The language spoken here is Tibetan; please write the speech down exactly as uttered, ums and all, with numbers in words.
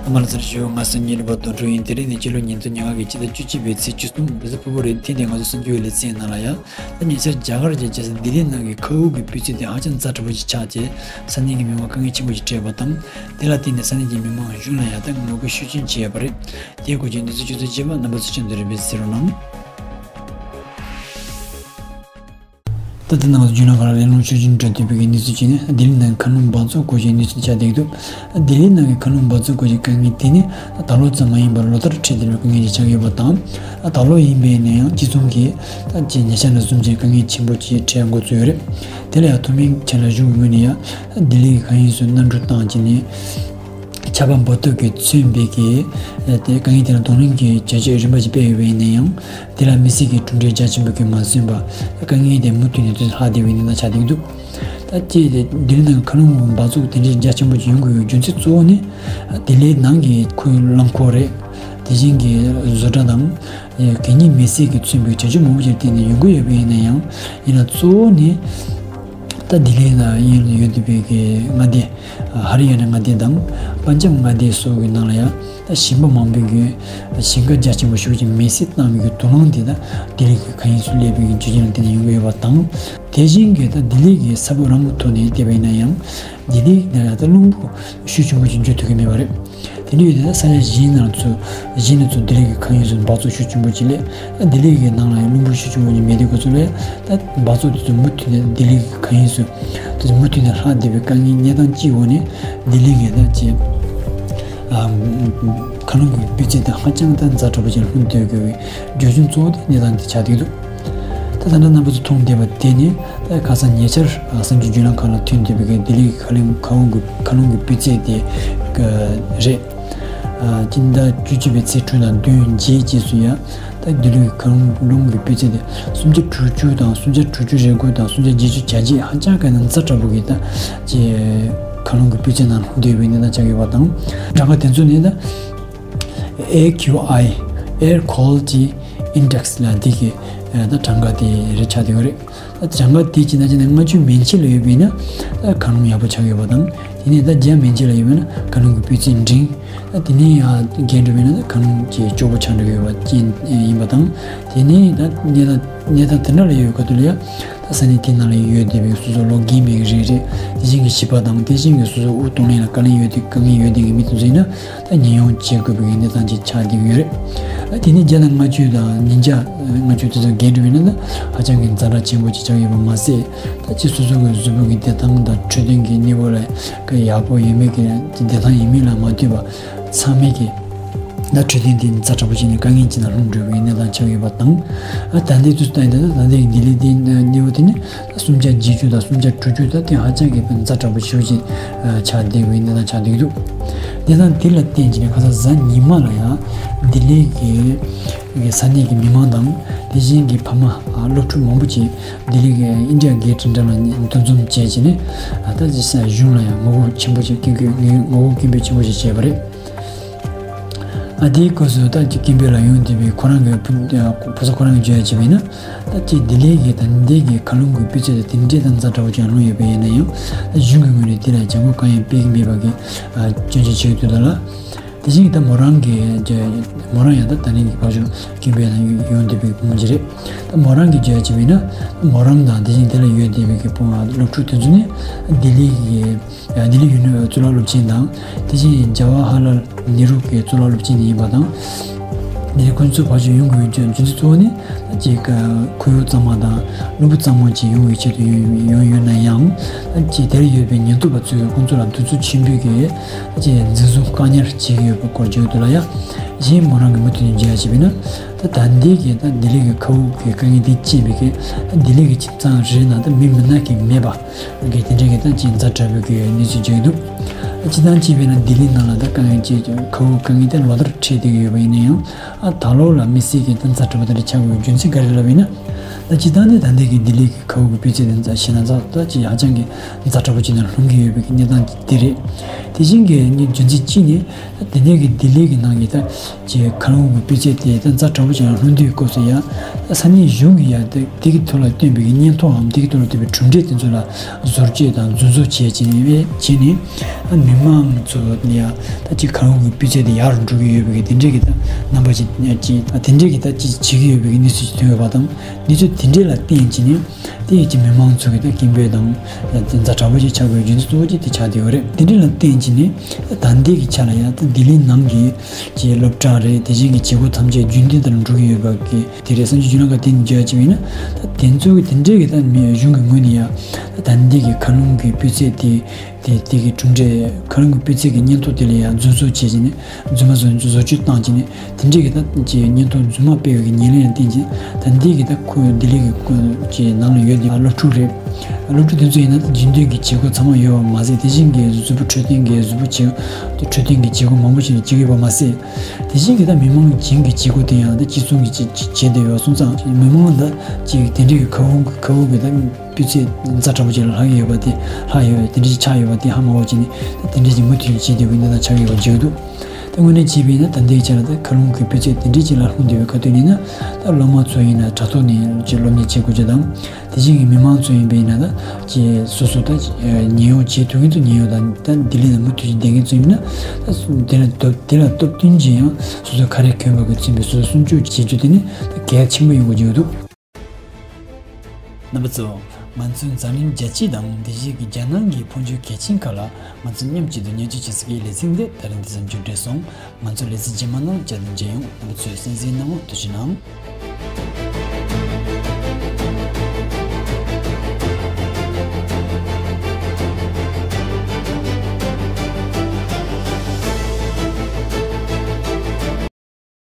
རྣམ་པ་ལ་འཚམས་ཞུ། ང་སངས་རྒྱས་གླིང་པ་དོན་གྲུབ་ཡིན། དེ་རིང་ནི་སྤྱི་ལོ་ཉིས་སྟོང་ཉེར་ལྔ་གི་ཕྱི་ཟླ་བཅུ་གཅིག་པའི་ཚེས་བཅུ་གསུམ་རེས་གཟའ་ཕུར་བུ་རེད། ཐེངས་འདིའི་ང་ཚོ་གསར་འགྱུར་ལེ་ཚན་ནང་ལ་ཡ། ད་ཉེ་ཆར་རྒྱ་གར་གྱི་རྒྱལ་ས་ལྡི་ལི་ནང་གི་མཁའ་དབུགས་ཀྱི་སྤུས་ཚད་དེ་ཧ་ཅང་ཛ་དྲག་པོ་ཞིག་ཆགས་རྗེས་ས་གནས་ཀྱི་མི་མང་དཀའ་ངལ་ཆེན་པོ་ཞིག་འཕྲད་པ་དང་། དེ་ལ་བརྟེན་ནས་ས་གནས་ཀྱི་མི་མང་གཞུང་ལ་ཡ་ད་ངོ་རྒོལ་ཤུགས་ཆེན་བྱས་ཡོད་པ་རེད། དེའི་སྐོར་གྱི་གནས་ཚུལ་ཆུ་ཚོད་བཅུ་པ་རྣམ་པ་ཚོ་ཆེད་དུ་རིམ་པས་གསན་རོགས་གནང་། ད་ལྟ་ནང་བཞིན་རྒྱུན་ལས་ཁང་ལ་གླེང་སློང་ཤུགས་ཆེན་འགྲོ་བསྡད་པའི་གནས་ཚུལ་ཅིག་ནི་ལྡི་ལི་ནང་མཁའ་རླུང་འབག་བཙོག་སྐོར་གྱི་གནས་ཚུལ་ཆགས་བསྡད་འདུག་ལྡི་ལི་ནང་གི་མཁའ་རླུང་འབག་བཙོག་སྐོར་གྱི་དཀའ་ངལ་དེ་ནི་ད་ལོ་ཙམ་མ་ཡིན་པར་ལོ་ལྟར་འཕྲད་བསྡད་པའི་དཀའ་ངལ་ཞིག་ཆགས་ཡོད་པ་དང་། ད་ལོ་ཡིན་པས་ན་ཡང་སྤྱི་ཚོགས་ཀྱི་ད་ཅིག་ཉེ་ཆར་ནས་བཟུང་ཅིག་དཀའ་ངལ་ཆེན་པོ་ཅིག་འཕྲད་འགོ་བཙུགས་ཡོད་རེད། དེ་ལ་ཡང་ཐོག་མའི་ཆ་ལ་གཞུང་གི་ངོས་ནས་ཡང་ལྡི་ལི་གི་མཁའ་དབྱིངས་སུ་གནམ་གྲུ་བཏང་བྱས་ནས། ཆར་པ་འབབ་སྟོབས་ཀྱིས་མཚོན་པའི་གི་དེ་དཀའ་ངལ་དེ་ལ་གདོང་ལེན་གྱི་བྱ་སྤྱོད་རིམ་པ་ཞིག་སྤེལ་ཡོད་པ་ཡིན་ན་ཡང་། དེ་ལ་དམིགས་བསལ་གྱི་གྲུབ་འབྲས་རྒྱ་ཆེན་པོ་གིས་མ་སོན་པར་དཀའ་ངལ་དེ་མུ་མཐུད་ནས་ཏོག་ཙམ་ལྷག་བསྡད་པའི་གནས་སྟངས་ཆགས་བསྡད་ཀྱི་འདུག་ད་ཅི་དེ་ལྡི་ལི་ནང་མཁའ་རླུང་འབག་བཙོག་དེ་འདྲའི་རྒྱ་ཆེན་པོ་ཞིག་ཡོང་དགོས་པའི་རྒྱུ་མཚན་གཙོ་བོ་ནི། ལྡི་ལིའི་ནང་གི་ཁོའི་རླངས་འཁོར་རེད། དེ་བཞིན་གྱི་བཟོ་གྲྭ་དང་། གད་སྙིགས་མེ་བསྲེགས་ཀྱིས་མཚོན་པའི་བྱ་སྤྱོད་མང་པོ་ཞིག་ལ་བརྟེན་ནས་ཡོང་གི་ཡོད་པ་ཡིན་ན་ཡང་། ཡིན་ན་གཙོ་བོ་ནི། ད་ལྡི་ལི་ནང་དབྱིན་ཡོད་བསྡད་པའི་གི་མངའ་སྡེ། ཧ་རི་ཡ་ན་མངའ་སྡེ་དང་། པན་ཇབ་མངའ་སྡེ་སོགས་ཀྱི་ནང་ལ་ཡང་། ད་ཞིང་པ་མང་པོས་ཀྱི་ཞིང་ཁ་རྒྱ་ཆེན་པོ་ཞིག་གི་མེ་བསྲེགས་བཏང་བའི་གི་དུག་རླངས་དེ་ད་ལྡི་ལི་གི་མཁའ་དབྱིངས་སུ་སླེབས་པའི་གི་རྒྱུ་རྐྱེན་ལ་བརྟེན་ནས་ཡོང་གི་ཡོད་པ་དང་། དེ་བཞིན་གྱི་ད་ལྡི་ལི་གི་ས་བབ་རང་གི་ཐོག་ནས་བལྟས་པ་ཡིན་ན་ཡང་། ལྡི་ལི་ནང་ལ་ད་རླུང་བུ་ཤུགས་ཆེན་པོ་ཞིག་འཇུ་ཐུབ་ཀྱི་མེད་པ་རེད། དེ་འདྲ་ཡོད་དུས་ད་ས་ཆ་གཞན་ནང་ཚུར་གཞན་ནས་ཚུར་ལྡི་ལི་གི་མཁའ་དབྱིངས་སུ་འབག་བཙོག་ཤུགས་ཆེན་པོ་ཅིག་སླེབས། ལྡི་ལི་གི་ནང་ལ་ཡང་རླུང་བུ་ཤུགས་ཆེན་པོ་ཅིག་མེད་དུས་སྐབས་སུ་ལ་ད་འབག་བཙོག་དེ་ཚོ་མུ་མཐུད་ནས་ལྡི་ལི་གི་མཁའ་དབྱིངས་སུ་དེ་ཚོ་མུ་མཐུད་ནས་ལྷག་བསྡད་པའི་དཀའ་ངལ་གནས་སྟངས་གཅིག་འོག་ནས་ལྡི་ལི་གི་ད་ཅིག་ཨ་མཁའ་རླུང་གི་སྤུས་ཚད་དེ་ཧ་ཅང་ད་ཛ་དྲག་པོ་ཅིག་ལྷུང་སྡོད་དགོས་པའི་རྒྱུ་རྐྱེན་གཙོ་བོ་དེ་གནས་སྟངས་དེ་ཆགས་བསྡད་འདུག་ད་ད་ལྟ་རྣམ་པ་ཚོ་མཐོང་བསྡད་པ་དེ་ནི་ད་ཁ་སང་ཉེ་ཆར་གསར་འགྱུར་བརྒྱུད་ལམ་ཁག་ལ་ཐོན་བསྡད་པའི་ལྡི་ལི་གི་མཁའ་རླུང་མཁའ་དབུགས་ཀྱི་མཁའ་རླུང་གི་སྤུས་ཚད་དེ་རེད། སྤྱི་ཟླ་བཅུ་གཅིག་པའི་ཚེས་དྲུག་དང་བདུན་རྗེས་རྗེས་སུ་ཡང་ད་ལྡི་ལི་གི་མཁའ་རླུང་གི་སྤུས་ཚད་དེ་སུམ་བརྒྱ་དྲུག་ཅུ་དང་སུམ་བརྒྱ་དྲུག་ཅུ་རེ་དགུ་དང་སུམ་བརྒྱ་བརྒྱད་ཅུ་གྱ་གཅིག་ཧ་ཅང་ག་ནས་ཛ་དྲག་པོ་གི་ད་ཅེ་མཁའ་རླུང་གི་སྤུས་ཚད་ནང་ལྷུང་བསྡད་པའི་གནས་སྟངས་ཆགས་ཡོད་པ་དང་། གྲངས་ཀ་དེ་ཚོ་ནི་ད། ཨེ་ཁྱུ་ཨའི། Air Quality Index ལབ་དེ་གི་ད་གྲངས་ཀ་དེ་རེད་ཆགས་བསྡད་ཡོད་རེད། ད་གྲངས་ཀ་དེ་ཇི་ལྟར་ན་ལྔ་བཅུ་མན་ཆད་ལ་ཡོད་པ་ཡིན་ན་ད་མཁའ་རླུང་ཡག་པོ་ཆགས་ཡོད་པ་དང་། དེ་ནས་ད་བརྒྱ་མན་ཆད་ལ་ཡོད་པ་ཡིན་ན་མཁའ་རླུང་གི་སྤུས་ཚད་འབྲིང་། ད་དེ་ནས་ཡང་བརྒལ་འགྲོ་བ་ཡིན་ན་ད་མཁའ་རླུང་གི་སྐྱོ་པོ་ཆགས་འགྲོ་གི་ཡོད་པ་ཅན་ཡིན་པ་དང་། དེ་ནས་ད་གནས་སྟངས་གནས་སྟངས་དེ་འདྲ་ལ་ཡོད་ཁ་ཐུག་ལ་ཡང་། ད་ས་གནས་དེ་ནང་ལ་ཡོད་བསྡད་པའི་སོ་སོ་ལོ་རྒན་པའི་རིགས་རེད། དེ་བཞིན་གྱི་བྱིས་པ་དང་དེ་བཞིན་གྱི་སོ་སོ་དབུགས་གཏོང་ལེན་ལ་དཀའ་ལས་ཡོད་བསྡད་དཀའ་ངལ་ཡོད་བསྡད་མཁན་མི་དེ་ཚོ་ཡིན་ན་ད་ཉེན་གཡོལ་བྱེད་དགོས་པའི་གནས་སྟངས་ཅིག་ཆགས་བསྡད་ཀྱི་ཡོད་རེད། ད་དེ་ནས་བརྒྱ་དང་ལྔ་བཅུ་དང་ཉིས་བརྒྱ་ལྔ་བཅུ་དེ་ཚོ་བརྒལ་འགྲོ་བ་ཡིན་ན་ད་ཧ་ཅང་གི་ཛ་དྲག་ཆེན་པོ་ཅིག་ཆགས་ཡོད་པ་མ་ཟད། ད་ཅིག་སོ་སོ་གི་གཟུགས་པོ་གི་བདེ་ཐང་དང་འཕྲོད་བསྟེན་གྱི་གནས་བབ་ལ་ཡག་པོ་ཡོད་མེད་ཀྱི་བདེ་ཐང་ཡིན་མིན་ལ་མ་ལྟོས་པ་ཚང་མས་ཀྱི། ད་འཕྲོད་བསྟེན་དེ་ཛ་དྲག་པོ་བྱས་ནས་དཀའ་ངལ་ཅན་ལ་ལྷུང་འགྲོ་བའི་གནས་སྟངས་ཆགས་ཡོད་པ་དང་། ཨ་ད་ལྟའི་དུས་སུ་ད་ཡིན་ད་ད་ལྟའི་ལྡི་ལི་དེ་གནས་བབ་དེ་ནི་ད་སུམ་བརྒྱ་བརྒྱད་ཅུ་དང་སུམ་བརྒྱ་དྲུག་ཅུ་ད་དེ་ཧ་ཅང་གི་ཛ་དྲག་པོ་ཞེ་པོ་ཅིག་ཆགས་བསྡད་པའི་གནས་སྟངས་ཆགས་བསྡད་ཀྱི་འདུག་གནས་སྟངས་དེ་ལ་བརྟེན་བྱས་ནས་ཁ་སང་གཟའ་ཉི་མ་ལ་ཡང་ལྡི་ལི་གི་ས་གནས་ཀྱི་མི་མང་དང་དེ་བཞིན་གྱི་ཕ་མ་སློབ་ཕྲུག་མང་པོ་ཅིག་ལྡི་ལི་གི་ཨིན་ཌི་ཡ་གེ་ཊི་འདྲ་ལ་འདུ་འཛོམས་བྱས་བྱས་ནས་ད་གཞུང་ལ་ཡང་ངོ་རྒོལ་ཆེན་པོ་ཅིག་སྐད་འབོད་ངོ་རྒོལ་སྐད་འབོད་ཆེན་པོ་ཅིག་བྱས་པ་རེད། ཨ་དེའི་སྐབས་སུ་ད་ཅིག་སྐད་འབོད་ལ་ཡོང་བསྡད་པའི་ཁོ་རང་གི་བུ་བུ་ཚ་ཁོ་རང་གི་བརྗོད་ཡ་བྱས་པ་ཡིན་ན། ད་ཅིག་ལྡི་ལི་གི་ད་ལྟའི་གི་མཁའ་རླུང་གི་སྤུས་ཚད་དེ་དེ་འདྲའི་ད་ཛ་དྲག་པོ་ཅིག་ལྷུང་ཡོད་པ་ཡིན་ན་ཡང་། ད་གཞུང་གི་ངོས་ནས་དེ་ལ་བྱ་འགུལ་གང་ཡང་སྤེལ་གྱི་མེད་པ་གི་ཨ་སྐྱོན་བརྗོད་བྱེད་ཀྱི་འདུག་ད་ལ། དེ་བཞིན་གྱི་ད་མོ་རང་གི་མོ་རང་ཡང་ད་ད་ལན་གྱི་བར་ཞུ་སྐད་འབོད་ལ་ཡོང་བསྡད་པའི་བུ་མོ་ཅིག་རེད། ད་མོ་རང་གི་བརྗོད་ཡ་བྱས་པ་ཡིན་ན། མོ་རང་དང་དེ་བཞིན་དེ་ལ་ཡོད་བསྡད་པའི་གི་བུ་མོ་སློབ་ཕྲུག་དེ་ཚོ་ནི་ལྡི་ལི་གི་ལྡི་ལི་ཡུ་ནི་གཙུག་ལག་སློབ་ཆེན་དང་། དེ་བཞིན་ཇ་ཝ་ཧར་ལལ་ནེ་རུ་གི་གཙུག་ལག་སློབ་ཆེན་ཡིན་པ་དང་། དེ་ནས་ཁོ་ཚོ་ཕར་ཚུར་ཡོང་དགོས་ཡོད་རྒྱུ་མཚན་གཙོ་བོ་ནི་ཅིག་ཁོར་ཡུག་གཙང་མ་དང་ལུས་པོ་གཙང་མ་ཅིག་ཡོང་བའི་ཆེད་དུ་ཡོང་ཡོང་ཡོད་ན་ཡང་། ཅིག་དེར་ཡོད་པའི་ཉེན་རྟོག་པ་ཚོས་ཁོ་ཚོ་ལ་གདུག་རྩུབ་ཆེན་པོས་ཀྱི་ཅིག་འཛིན་བཟུང་བཀག་ཉར་བྱེད་ཀྱི་ཡོད་པའི་སྐོར་བརྗོད་འདུག་ལ་ཡ། གཞན་མོ་རང་གི་མུ་མཐུད་ནས་བརྗོད་ཡ་བྱས་པ་ཡིན་ན། ད་ད་ལྟའི་གི་ད་ལྡི་ལི་གི་མཁའ་དབུགས་ཀྱི་དཀའ་ངལ་དེ་རྐྱེན་པས་ཀྱི་ད་ལྡི་ལི་གི་ཁྱིམ་ཚང་རེའི་ནང་ད་མི་མི་སྣ་གི་མེད་པ། གི་དེ་འདྲའི་གི་ད་ཅིག་ཛ་དྲག་པོའི་གི་གནས་ཚུལ་བརྗོད་འདུག་སྤྱིར་བཏང་བྱས་པ་ཡིན་ན་ལྡི་ལི་ནང་ལ་ད་དཀའ་ངལ་ཅིག་མཁའ་དབུགས་དཀའ་ངལ་དེ་ལོ་ལྟར་འཕྲད་བསྡད་ཀྱི་ཡོད་པ་ཡིན་ན་ཡང་། ཨ་ད་ལོ་ལ་དམིགས་བསལ་གྱི་ད་ཛ་དྲག་པོ་དེ་འདྲ་ཆགས་དགོས་པའི་རྒྱུ་མཚན་ག་རེ་ལབ་ཡིན་ན། ད་སྤྱིར་བཏང་ནས་ད་ལྟའི་གི་ལྡི་ལི་གི་མཁར་དབུགས་ཀྱི་སྤུས་ཚད་དེ་ཚོ་ཞེ་ན་ཚ་ད་ཅིག་ཧ་ཅང་གི་ཛ་དྲག་པོ་ཅིག་ནང་ལྷུང་གི་ཡོད་པའི་གི་གནས་སྟངས་དེ་རེད། དེ་བཞིན་གི་ངས་རྒྱུ་མཚན་གཅིག་ནི། ད་དེ་ནས་གི་ལྡི་ལི་གི་ནང་གི་ད་ཅིག་མཁར་དབུགས་ཀྱི་སྤུས་ཚད་དེ་ད་ཛ་དྲག་པོ་ཅིག་ནང་ལྷུང་དུས་སྐབས་སུ་ཡང་ས་གནས་གཞུང་གི་ཡང་དེ་དེ་གི་ཐོག་ལ་བཏོན་པའི་གི་སྙན་ཐོ་འམ་དེ་གི་ཐོག་ལ་བཏོན་པའི་གྲུབ་འབྲས་དེ་ཚོ་ལ་བཟོ་བཅོས་དང་རྫུན་བཟོ་བྱས་བྱས་ནས་བྱས་ནས། མི་མང་ཚོ་ལ་ཡང་ད་ཅིག་མཁར་དབུགས་ཀྱི་སྤུས་ཚད་དེ་ཡར་འགྲོ་གི་ཡོད་པའི་གི་དེ་འདྲའི་གི་ད་རྣམ་པ་ཅིག་ཅིག་དེ་འདྲའི་གི་ད་ཅིག་བྱེད་ཀྱི་ཡོད་པའི་གི་གནས་ཚུལ་ཅིག་ཐོན་ཡོད་པ་དང་། གནས་ཚུལ་དེ་འདྲའི་ལ་བརྟེན་བྱས་ནས་དེ་ཡི་ཅིག་མི་མང་ཚོ་གི་ད་སྐད་འབོད་དང་ད་ཛ་དྲག་པོ་ཅིག་ཆགས་དགོས་རྒྱུ་མཚན་གཙོ་བོ་ཅིག་དེ་ཆགས་བསྡད་ཡོད་རེད། དེ་འདྲའི་ལ་བརྟེན་བྱས་ནས་ད་ལྟའི་གི་ཆ་ལ་ཡང་ད་ལྡི་ལི་ནང་གི་ཅིག་སློབ་གྲྭ་རེད། དེ་བཞིན་གི་བྱེད་སྒོ་ཐམས་ཅད་རྒྱུན་ལྡན་ལྟར་འགྲོ་གི་ཡོད་པ་གི་དེ་རེད། བསམ་ཚུལ་རྒྱུས་ལོན་ཁ་དེ་ནས་བརྗོད་ཡ་ཅིག་ཡིན་ན། ད་དེ་ཚོ་གི་དེ་འདྲའི་གི་ད་མི་གཞུང་གི་ངོས་ནས་ཡང་ད་ལྟའི་གི་མཁར་རླུང་གི་སྤུས་ཚད་དེ། དེ་དེ་གི་གྲུབ་འབྲས་མཁར་རླུང་གི་སྤུས་ཚད་ཀྱི་སྙན་ཐོ་དེ་ལ་ཡང་རྫུན་བཟོ་བྱས་བྱས་ནས་རྫུན་མ་བཟོ་བཟོ་བཅོས་བཏང་བྱས་ནས་དེ་འདྲའི་གི་ད་ཅིག་སྙན་ཐོ་རྫུན་མ་སྤེལ་བའི་གི་ཉེར་ལེན་ལ་བརྟེན་བྱས་ད་འདི་གི་ད་ཁོ་ལྡི་ལི་གི་ཁོ་ཅིག་ནང་ལ་ཡོད་དེ་སློབ་ཕྲུག་རེད། སློབ་ཕྲུག་དེ་ཚོ་ཡིན་ན་ད་རྒྱུན་ལྡན་གྱི་བྱེད་སྒོ་ཚང་མ་ཡོད་པ་མ་ཟད། དེ་བཞིན་གྱི་གཟུགས་པོ་འཕྲོད་བསྟེན་གྱི་གཟུགས་པོ་བྱེད་འཕྲོད་བསྟེན་གྱི་བྱེད་སྒོ་མང་པོ་ཞིག་བྱེད་ཀྱི་ཡོད་པ་མ་ཟད། དེ་བཞིན་གྱི་ད་མི་མང་གཞན་གྱི་བྱེད་སྒོ་དེ་ཡང་ད་གཅིག་མཚུངས་ཀྱི་བྱེད་བྱེད་བསྡད་ཡོད་སོང་ཙང་མི་མང་ད་ཅིག་དེ་འདྲའི་གི་མཁར་དབུགས་མཁར་དབུགས་ཀྱི་ད་སྤུས་ཚད་ཛ་དྲག་པོ་ཅིག་ལ་ལྷག་ཡོད་པ་དེ་ལྷག་ཡོད་པ་དེ་འདྲ་ཅིག་ཆགས་ཡོད་པ་དེ་ཧ་མ་གོ་བྱས་ནས་ད་དེ་འདྲ་ཅིག་མུ་མཐུད་ཅིག་བྱེད་བསྡད་པའི་གནས་སྟངས་ཆགས་ཡོད་པ་བརྗོད་འདུག་ད་དངོས་གནས་བྱས་པ་ཡིན་ན་ད་ལྟའི་ཆ་ལ་ད་མཁར་རླུང་གི་སྤུས་ཚད་དེ་འདྲ་ཅིག་ལ་ལྷུང་བསྡད་པའི་ཁ་ཐུག་ཡིན་ན། ད་སློབ་མ་ཚོ་ཡིན་ན་དྲ་ཐོག་ནས་ཅིག་སློབ་གཉེར་བྱེད་དགོས་རྒྱུ་དང་། དེ་བཞིན་གྱི་མི་མང་ཚོ་ཡིན་པ་ཡིན་ན་ད་ཅིག་སོ་སོ་ད་ཉེན་གཡོལ་བྱེད་ཐུབ་མཁན་ཚོ་ཉེན་གཡོལ་དང་། ད་ལྡི་ལི་ནང་མུ་མཐུད་ཅིག་བསྡད་མཁན་ཚོ་ཡིན་ན་ད་དེ་ལ་སྟབས་དེ་ལ་སྟབས་བསྟུན་གྱིས་ཡང་སོ་སོ་ཁ་རས་གྱོན་པ་གི་མཚོན་པའི་སོ་སོ་སྲུང་སྐྱོབ་བྱེད་རྒྱུ་དེ་ནི་ད་གལ་ཆེན་པོ་ཡིན་དགོས་ཀྱི་འདུག་རྣམ་པ་ཚོ། ང་ཚོའི་འཛམ་གླིང་རྒྱལ་སྤྱི་དང་དེ་བཞིན་གྱི་རྒྱལ་ནང་གི་འཕོ་འགྱུར་གལ་ཆེན་ཁག་ལ་ང་ཚོ་མཉམ་གཅིག་ཏུ་ཉན་སྤྱོད་བྱེད་ས་གི་ལེ་ཚན་འདི་ད་རིང་འདི་ཙམ་གྱིས་གྲོལ་སོང་། ང་ཚོ་ལེ་ཚན་རྗེས་མ་ནང་བསྐྱར་དུ་མཇལ་ཡོང་། རྣམ་པ་ཚོས་གསན་གཟིགས་གནང་བར་ཐུགས་རྗེ་གནང་།